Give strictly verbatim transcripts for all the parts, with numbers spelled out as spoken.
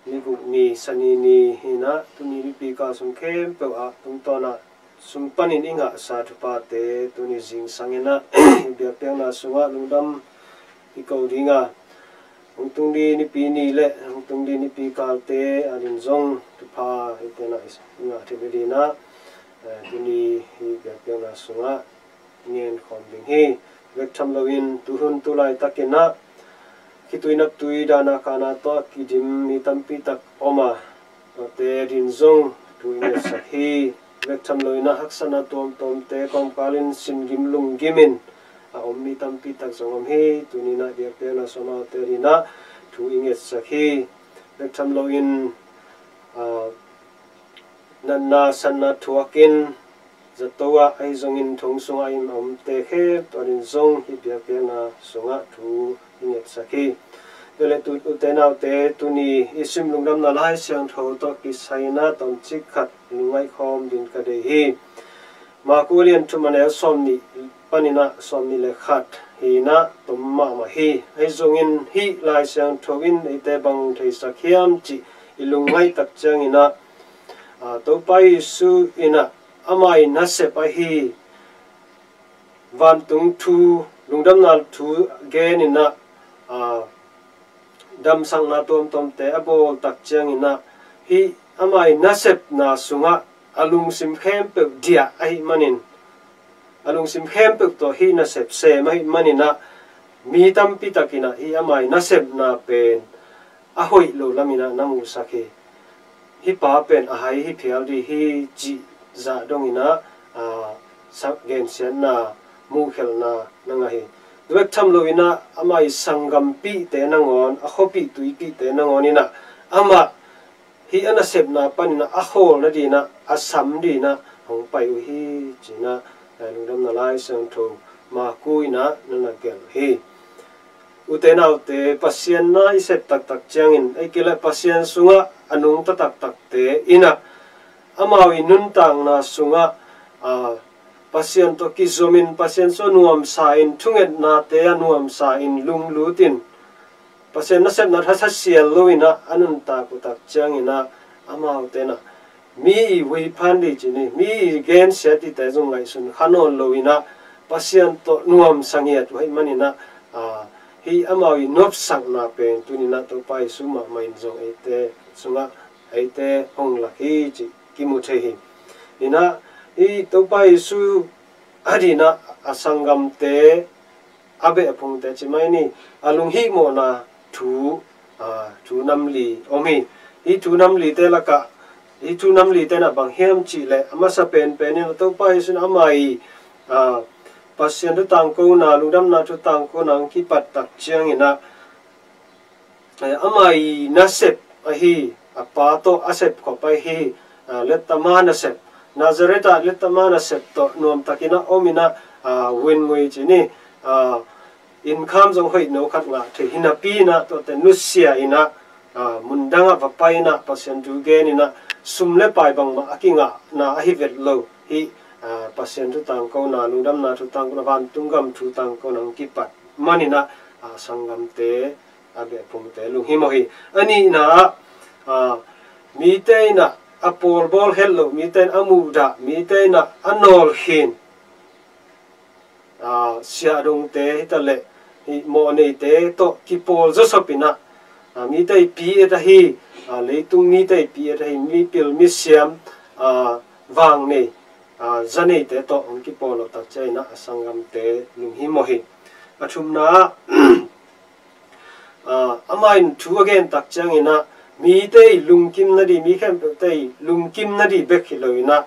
Ni guk ni, Sani ni hi-in ah, tuni nipi kal sung khempeuh ah tungtawn ah sung panin i ngahsa thuphate tuni zingsang in ah i biakpiakna sungah lungdam i ko ding a, hong tung ding nipi ni le hong tung ding nipi kalte adingin zong thupha eite in ah i ngah theih nadingin ah, eh, tuni i biakpiakna sungah ngen khawm ding hi. Bek tham loin tuhun tu laitakin ah khitui naptui, dahna kahna tawh a kidim mi tampi tak om a, tuate adingin zong thu i ngetsak hi. Bek tham loin ah haksatna tuamtuamte kawmkalin sin gim lung gim in a om mi tampi tak zong om hi. Tuni in ah biakpiakna sung a om amau te adingin ah thu i ngetsak hi. Bek tham loin, ah, natna satna thuakin zato ah, ahi zongin thong sungah a omte khempeuh adingin zong hih biakpiakna sungah thu i ngetsak hi. Tua leh tu, ute naute, tuni i sim Lungdamna Lai Siangtho tawh kisai in ah tomcik khat lungngaih khawm dingin ka deih hi. Marku a lian thum, a neu sawmnih panin ah sawmnih le khat hi-in ah tom mahmah hi. Ahi zongin hih Lai Siangtho in eite bang theisak hiam cih i lungngaih tak ciangin ah, ah, Topa Jesu in ah ama ii nasep ahi vantung thu, lungdamna thu gen in ah, ah, damsakna tuamtuamte a bawl tak ciangin ah, hih ama ii nasepna sungah a lungsim khempeuh diah ahih manin, a lungsim khempeuh tawh hih nasep sem ahih manin ah, mi tampi takin ah hih ama ii nasepna pen a hoih lo lamin ah na musak hi. Hih pa pen a hai hi phial ding hi cih zah dongin ah, aa, sak gensiatna, muhkhelhna na ngah hi. Tua bek tham loin ah ama ii sanggampihte nangawn, a khuapih tuipihte nangawn in ah amah hih a nasepna panin ah a khawl nadingin ah, a sam dingin ah hong pai uh hi, ci-in ah, eh, Lungdamna Lai Siangtho Marku in ah na na gelh hi. Ute naute, Pasian na i sep taktak ciangin, ahih kei leh Pasian sungah a nungta taktakte in ah, amau ii nuntakna sungah, aa, Pasian tawh kizomin, Pasian sungah nuamsa-in, thungetnate ah nuamsa-in, lunglut in, Pasian nasepna thatha sial loin ah a nuntak uh tak ciangin ah, amaute in ah mi ii huiphan ding ci ni, mi ii gensiat dingte zong ngaihsun kha nawn loin ah, Pasian tawh nuamsa ngiat uh ahih manin ah, aa, hih amau ii nopsakna pen tuni in ah Topa Jesu mahmah in zong eite sungah, eite hong lak hi cih kimu thei hi. In ah, hih Topa Jesu adingin ah a sanggamte, a beh a phungte ci mai ni, a lunghihmawhna thu, aa, thu nam li om hi. Hih thu nam lite lakah, hih thu nam lite in ah bang hiam cih leh, a masa penpen in ah Topa Jesu in ama ii, aa, Pasian thu tangkona, lungdamna thu tangkona hong kipat tak ciangin ah, eh, ama ii nasep ahi, a pa tawh a sepkhop ahi, ah, lettama nasep, Nazareth ah lettama nasep tawh nuamtakin ah om in ah, ah, win ngui ci ni, ah, income zong hoih no khat ngah thei hi napi in ah, tuate nusia in ah, ah, mundang ah va pai in ah Pasian thu gen in ah, sum le pai bangmah a kingahna ahi vet lo. Hih, ah, Pasian thu tangkona, lungdamna thu tangkona, vantung gam thu tangkona hong kipat manin ah, ah, sanggamte, a beh a phungte lunghimawh hi. A nihna ah, aa, mite in ah a pawlbawl het loh, mite in a muhdah, mite in ah a nawlkhin, aa, siahdongte hi ta leh, hih mawhneite tawh kipawl zawsop in ah, aa, mite ii pi et ahi, aa, leitung mite ii pi et ahi, mipil misiam, aa, vangnei, aa, zaneite tawh hong kipawl loh tak ciangin ah a sanggamte lunghimawh hi. A thumna ah, aa, amah in thu a gen tak ciangin ah, mite ii lungkim nading, mi khempeuhte ii lungkim nading bek hi loin ah,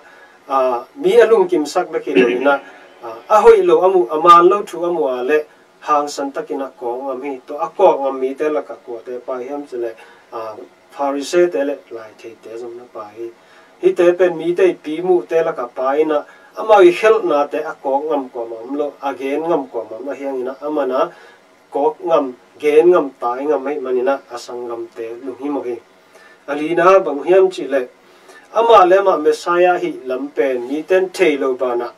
aa, mi a lungkimsak bek hi loin ah, aa, a hoih lo a muh, a man lo thu a muh a leh hangsan takin ah kawk ngam hi. Tua a kawk ngam mite lakah kuate pai hiam cih leh, aa, Pharisee-te le laitheite zong na pai hi. Hihte pen mite ii pi muhte lakah pai in ah, amau ii khelhnate a kawk ngam kuamah om lo, a gen ngam kuamah om lo. Ahi hangin ah amah in ah kawk ngam, gen ngam, tai ngam ahih manin ah a sanggamte lunghimawh hi. A lina bang hiam cih leh, amah le amah Messiah ahih lam pen mite in thei lo banah,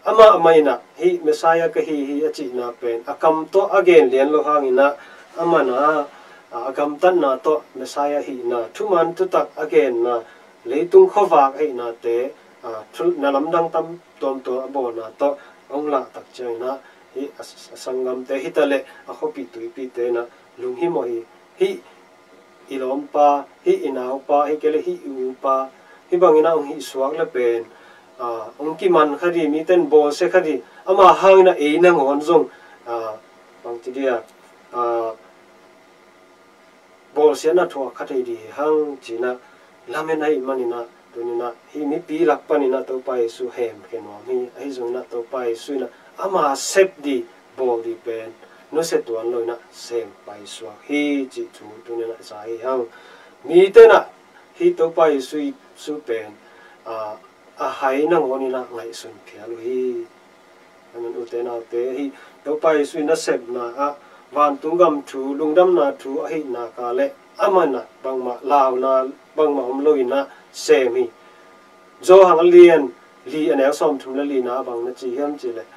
amah mah in ah hih Messiah ka hi hi a cihna pen a kam tawh a gen lian loh hangin ah, amah in ah a gamtatna tawh Messiah hihna, thuman thutak a genna, leitung khuavak a hihnate, a, thu, na lamdang tam tuamtuam a bawlna tawh a hong lahtak ciangin ah, hih a, a sanggamte hi taleh a khuapih tuipihte in ah lunghimawh hi. Hih i lawmpa, hih i naupa, hih kei leh hih i upa, hih bangin ah hong hih suak le pen, a, hong kiman kha di, mite in bawlsia kha di, ama hangin ah ei nangawn zong, a, bangci dia, a, bawlsiatna thuak kha thei di hi hang ci-in ah lamen ahih manin ah, tuni-in ah hih mipi lak panin ah Topa Jesu hemkhia nuam hi. Ahi zongin ah Topa Jesu in ah ama sep di, bawl di pen nusia tuan lo-in ah sem paisuak hi cih thu tuni-in ah za hi hang. Mite in ah hih Topa Jesu, Jesu pen, a, a hai nangawnin ah ngaihsun phial uh hi. Amen. Ute naute, hih Topa Jesu in a sepna ah vantung gam thu, lungdamna thu a hih nak leh amah in ah bangmah launa bangmah om lo-in ah sem hi. Johan a lian li, a neu sawmthum le lina ah bang na ci hiam cih leh,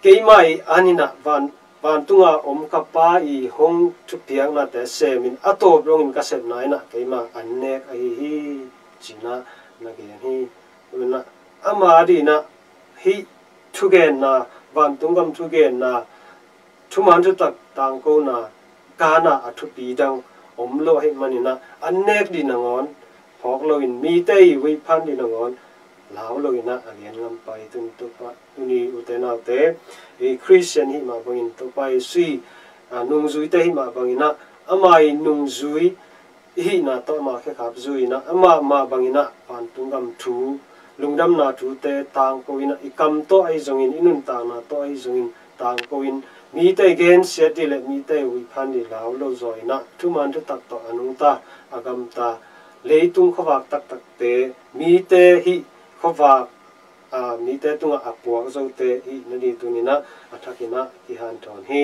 keimah i an in ah van, vantunga om ka Pa i hong thupiaknate semin a tawp dongin ka sepna in ah keima an nek ahi hi, ci-in ah na gen hi. Amen. Ama adingin ah hih thugenna, vantung gam thugenna, thuman thutak tangkona, kana a thupi dang om lo ahih manin ah, an nek di nangawn phawk loin, mite i huiphan di nangawn lau loin ah a gen ngam pah hi. Tuni, Topa, tuni ute naute, i Khristian hih mah bangin, Topa Jesu i, a, nungzuite hih mah bangin ah, ama i nungzui i hihna tawh ama khekhap zui-in ah, amah mah bangin ah vantung gam thu, lungdamna thute tangko-in ah, i kam tawh ahi zongin, i nuntakna tawh ahi zongin tangko-in, mite i gensiat di le mite i huiphan di lau lo zaw-in ah, thuman thutak tawh a nungta, a gamta, leitung khuavak taktakte, mite hih khuavak, a, mite tungah a puak zote hih nading tuni-in ah a thakin ah kihanthawn hi.